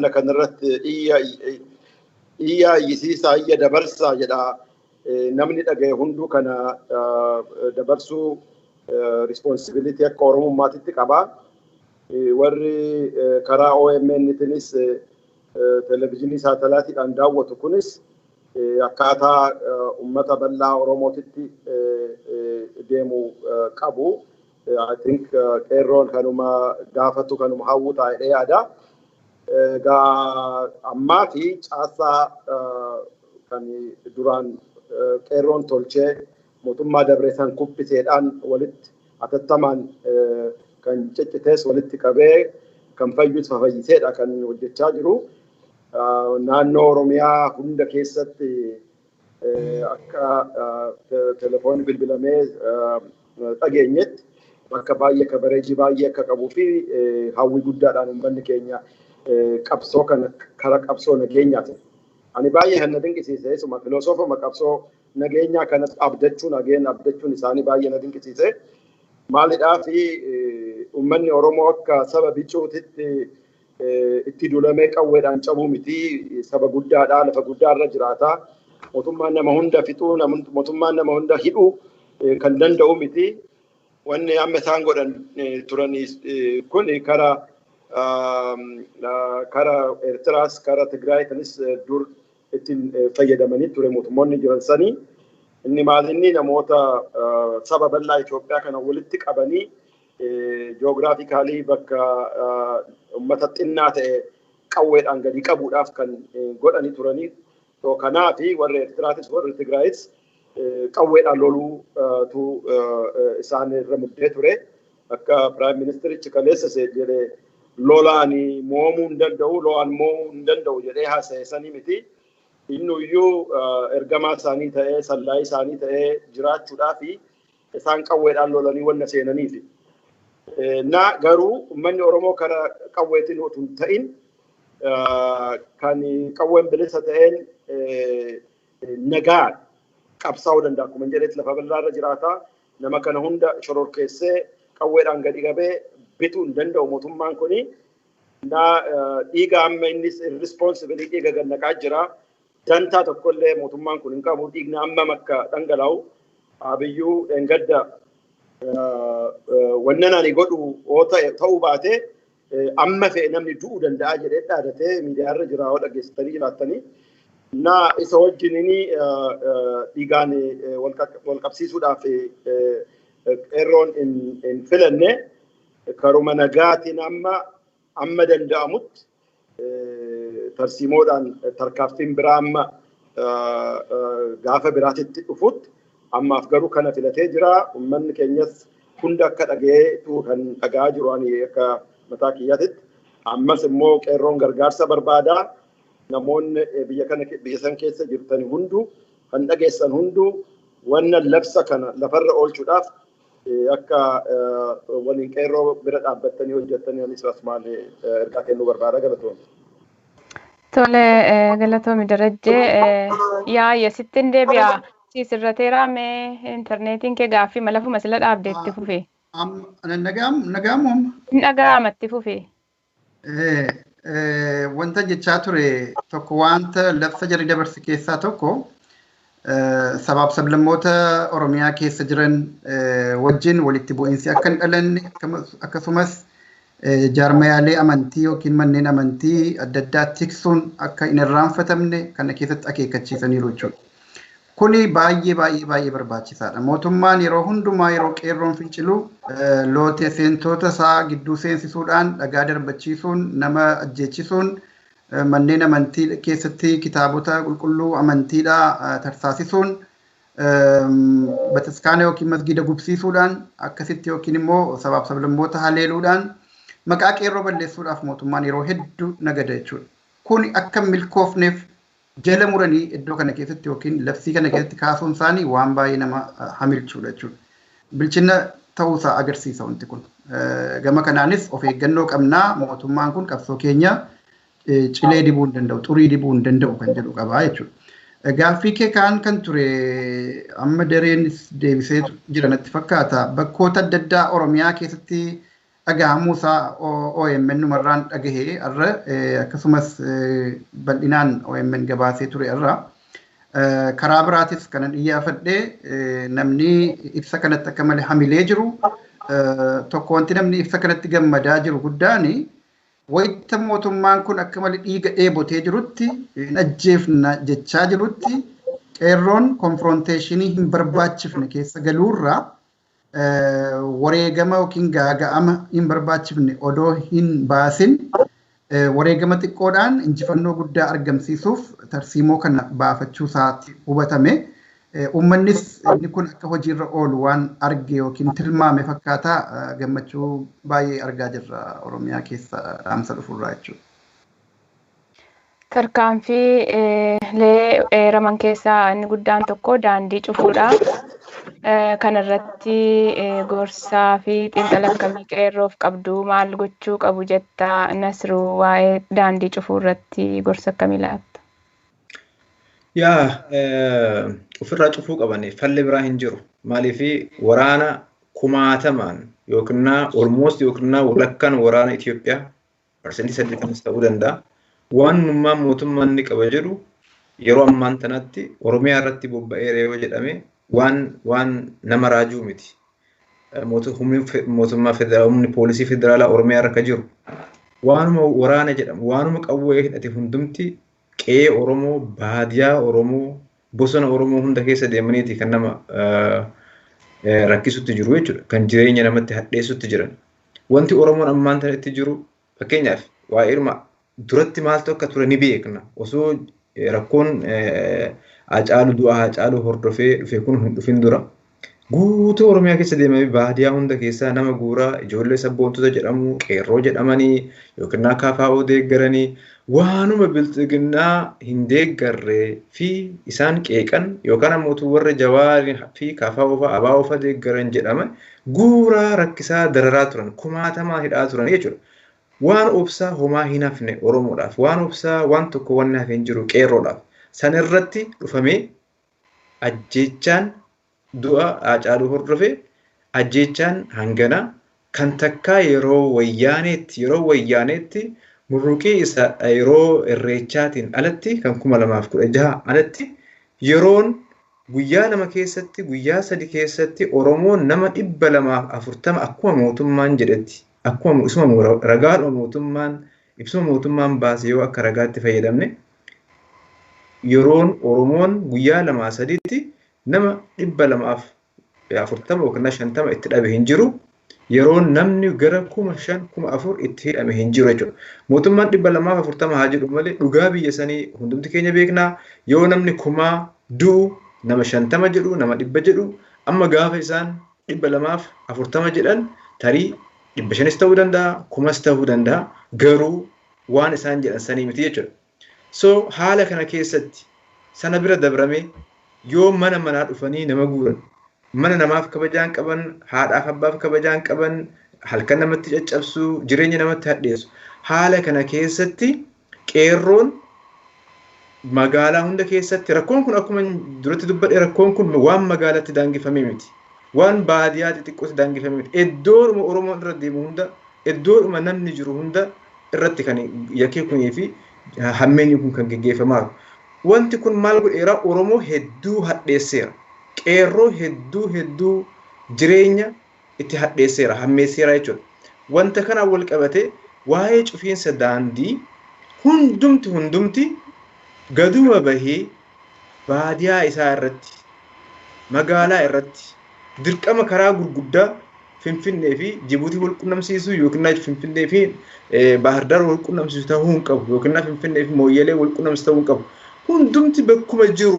Kanarratti iyya iyya iyyisiisaa, iyya dabarsaa jedha. Namni dhagaye hunduu kana dabarsuu responsibility akka Oromummaatitti qaba. Warri karaa OMN-tinis televezyiinii saatalaayitiidhaan daawwatu kunis akkaataa uummata bal'aa Oromootitti deemu qabu. I think qeerroon kanuma gaafatu, kanuma hawwu taa'ee yaada. Egaa ammaa fi caasaa kan duraan qeerroon tolchee mootummaa dabre san kuffiseedhaan walitti atattamaan kan ciccitees walitti qabee, kan fayyus fafayyiseedha kan hojjechaa jiru. Naannoo Oromiyaa hunda keessatti akka telefoonni bilbilamee dhageenyetti bakka baay'ee coverage baay'ee akka qabuu fi hawwii guddaadhaan uummanni keenya qabsoo kana karaa qabsoo nageenyaati. Ani baay'ee kan na dinqisiise isuma filosoofama qabsoo nageenyaa kanas abdachuun ageen abdachuun isaanii baay'ee na dinqisiise. Maalidhaa fi uummanni Oromoo akka saba bicuutitti itti duulamee qawweedhaan cabuu miti. Saba guddaadhaa, lafa guddaarra jiraata. Mootummaan nama hunda fixuu, mootummaan nama hunda hidhuu kan danda'u miti. Wanni amma isaan godhan turan kun kara Eertiraas, kara Tigraayitanis dur ittiin fayyadamanii ture mootummoonni jiran sanii. Inni maal, inni namoota saba bal'aa Itoophiyaa kana walitti qabanii geographically bakka uummata xinnaa ta'e qawweedhaan gadi qabuudhaaf kan godhanii turanii. Kanaafi warri Eertiraatis warri Tigraayis qawweedhaan loluutu isaan irra muddee ture. Akka prime ministerichi kaleessa jedhee, lolaan mo'amuu hin danda'u, lolaan mo'amuu hin danda'u jedhee haasa'e sanii miti. Innuyyuu ergamaa isaanii ta'ee, sallaayii isaanii ta'ee jiraachuudhaa fi isaan qawweedhaan lolanii wanna seenaniifi. Na garuu uummanni Oromoo karaa qawweetiin otoo hin ta'in, kan qawween bilisa ta'een nagaan qabsaa'uu danda'a. Akkuma jedhetti lafa bal'aa irra jiraata. Nama kana hunda shororkeessee qawweedhaan gadi qabee bituu hin danda'u mootummaan kuni. Na dhiiga amma innis irresponsibly dhiiga gannaqaa jira. Dantaa tokkollee mootummaan kun hin qabu. Dhiigni hammam akka dhangala'u Abiyyuu engadda wannan ani godhu yoo ta'uu baate amma fe'e namni du'uu danda'a jedhee dhaadatee miidiyaarra jira yoo dhageessitanii jiraattanii. Na isa wajjiniin dhiigaan wal qabsiisuudhaaf qeerroon hin filanne. Karuma nagaatiin amma danda'amutti tarsiimoodhaan tarkaanfiin biraa amma gaafa biraatitti dhufutti ammaaf garuu kana filatee jira. Uummanni keenyas hunda akka dhaga'eetu kan dhaga'aa jiru ani akka mataa kiyyaatitti. Ammas immoo qeerroon gargaarsa barbaada. Namoonni biyya kana, biyya san keessa jirtan hunduu, kan dhageessan hunduu, wanna labsa kana lafarra oolchuudhaaf akka waliin qeerroo bira dhaabbattanii hojjettanii anis asumaan ergaa kennuu barbaada. Galatoomne. Tole, galatoomi Darajjee. Yaayya, sittin deebi'a. Sirrateeraa mee intarneetiin kee? Gaaffii lafuma sila dhaabde itti fufe. Nagaamu amma? Hin dhaga'ama, itti fufe. Wanta jechaa ture tokko, wanta labsa jarri dabarse keessaa tokko, sabaaf sablammoota Oromiyaa keessa jiran wajjin walitti bu'iinsi akka hin dhalanne, akkasumas jaarmayaalee amantii yookiin manneen amantii adda addaa tiksuun akka hin irraanfatamne kana keessatti akeekkachiisaniiru jechuudha. Kuni baay'ee baay'ee baay'ee barbaachisaadha. Mootummaan yeroo hundumaa yeroo qeerroon fincilu lootee seentota isaa gidduu seensisuudhaan dhagaa darbachiisuun, nama ajjeechisuun, manneen amantii keessatti kitaabota qulqulluu amantiidhaa tarsaasisuun, bataskaana yookiin masgiida gubsiisuudhaan, akkasitti yookiin immoo sabaaf sablammoota haleeluudhaan maqaa qeerroo balleessuudhaaf mootummaan yeroo hedduu nagada jechuudha. Kuni akka milkoofneef jala muranii iddoo kana keessatti yookiin labsii kana keessatti kaasuun isaanii waan baay'ee nama hamilchuudha jechuudha. Bilchina ta'uusaa agarsiisa wanti kun. Gama kanaanis of eeggannoo qabnaa, mootummaan kun qabsoo keenya cilee dibuu hin danda'u, xurii dibuu hin danda'u kan jedhu qabaa jechuudha. Gaaffii kee kaan kan ture amma dareenis deebisee jira natti fakkaata. Bakkoota adda addaa Oromiyaa keessatti dhagahamuu isaa OMN numarraan dhagahee irra akkasumas bal'inaan OMN gabaasee ture irra. Karaa biraatis kanan iyyaafadhee namni ibsa kanatti akka malee hamilee jiru tokko wanti namni ibsa kanatti gammadaa jiru guddaani wayita mootummaan kun akka malee dhiiga dheebotee jirutti hin ajjeefna jechaa jirutti qeerroon konfronteeshinii hin barbaachifne keessa galuurraa wareegama yookiin gaaga'ama hin barbaachifne odoo hin baasin wareegama xiqqoodhaan injifannoo guddaa argamsiisuuf tarsiimoo kana baafachuu isaatti hubatame. Uummannis inni kun akka hojiirra oolu waan arge yookiin tilmaame fakkaataa gammachuu baay'ee argaa jirra Oromiyaa keessa dhaamsa dhufurraa jechuudha. Tarkaanfii lee eeraman keessaa inni guddaan tokko daandii cufuudha. Kanarratti gorsaa fi xiinxala akkamii qeerroof qabdu maal gochuu qabu jetta Nasru waa'ee daandii cufuu irratti gorsa akkamii laatta? Yaa ofirraa cufuu qaban falli biraa hin jiru. Maaliif waraana kumaatamaan yookiin almost yookiin walakkaan waraana Itoophiyaa 80% ta'uu danda'a. Waanummaa mootummaan inni qaba jedhu yeroo ammaan tanatti Oromiyaa irratti bobba'eera yoo jedhame waan nama raajuu miti. Humni mootummaa federaalaa humni poolisii federaalaa Oromiyaa irra akka jiru waanuma waraana jedhamu waanuma qawwee hidhate hundumti qe'ee Oromoo baadiyaa Oromoo bosona Oromoo hunda keessa deemaniiti kan nama rakkisutti jiru jechuudha. Kan jireenya namatti hadheessutti jiran. Wanti Oromoon ammaan tana itti jiru fakkeenyaaf waa'eedhuma duratti maaltu akka ture ni beekna. Osoo rakkoon Hacaaluu du'a Hacaaluu hordofee dhufe kun hin dhufin dura guutuu Oromiyaa keessa deemamee baadiyaa hunda keessaa nama guuraa ijoollee sabboontota jedhamu qeerroo jedhamanii yookiin KFO deeggaranii waanuma bilxiginnaa hin deeggarree fi isaan qeeqan yookaan ammoo warra Jawaarii fi KFO fa'a ABO fa'a deeggaran jedhaman guuraa rakkisaa dararaa turan kumaatamaa hidhaa turan jechuudha. Waan obsaa homaa hin hafne Oromoodhaaf waan obsaa waan tokko waan hafe hin jiru qeerroodhaaf san irratti dhufamee ajjeechaan du'a Hacaaluu hordofee ajjeechaan hangana kan takkaa yeroo wayyaaneetti murruqii isa yeroo irreechaatiin alatti kan 2016 alatti yeroon guyyaa 2 keessatti guyyaa 3 keessatti Oromoon nama 240 akkuma mootummaan jedhetti akkuma isuma ragaadhuma mootummaan ibsuma mootummaan baase yoo akka ragaatti fayyadamne yeroon Oromoon guyyaa 2 3tti nama 240 yookiin 50 itti dhabe hin jiru. Yeroon namni gara 5,000 4,000 itti hidhame hin jiru jechuudha. Mootummaan 240 haa jedhu malee dhugaa biyya sanii hundumti keenya beeknaa. Yoo namni 1000 du'u nama 50 jedhu nama 100 jedhu amma gaafa isaan 240 jedhan tarii 500 ta'uu danda'a 1000 ta'uu danda'a garuu waan isaan jedhan sanii miti jechuudha. So haala kana keessatti sana bira dabrame yoo mana manaa dhufanii nama guuran mana namaaf kabajaan qaban haadhaaf abbaaf kabajaan qaban halkan namatti caccabsu jireenya namatti hadheessu haala kana keessatti qeerroon magaalaa hunda keessatti rakkoon kun akkuma duratti dubbadhe rakkoon kun waan magaalatti daangeffame miti waan baadiyaa xixiqqootti daangeffame miti iddoodhuma Oromoon irra deemu hunda iddoodhuma namni jiru hunda irratti kan yakkee kunii fi hammeenyi kun kan geggeeffamaa jiru. Wanti kun maal godheera Oromoo hedduu hadheesseera. Qeerroo hedduu jireenya itti hadheesseera hammeesseera jechuudha. Wanta kanaan wal qabate waa'ee cufiinsa daandii hundumti gaduma bahee baadiyaa isaa irratti magaalaa irratti dirqama karaa gurguddaa Finfinnee fi Jibuutii wal qunnamsiisu yookiin Finfinnee fi Baahir Daar wal qunnamsiisu ta'uu hin qabu yookiin Finfinnee fi Mooyyelee wal qunnamsiisu ta'uu hin qabu. Hundumti bakkuma jiru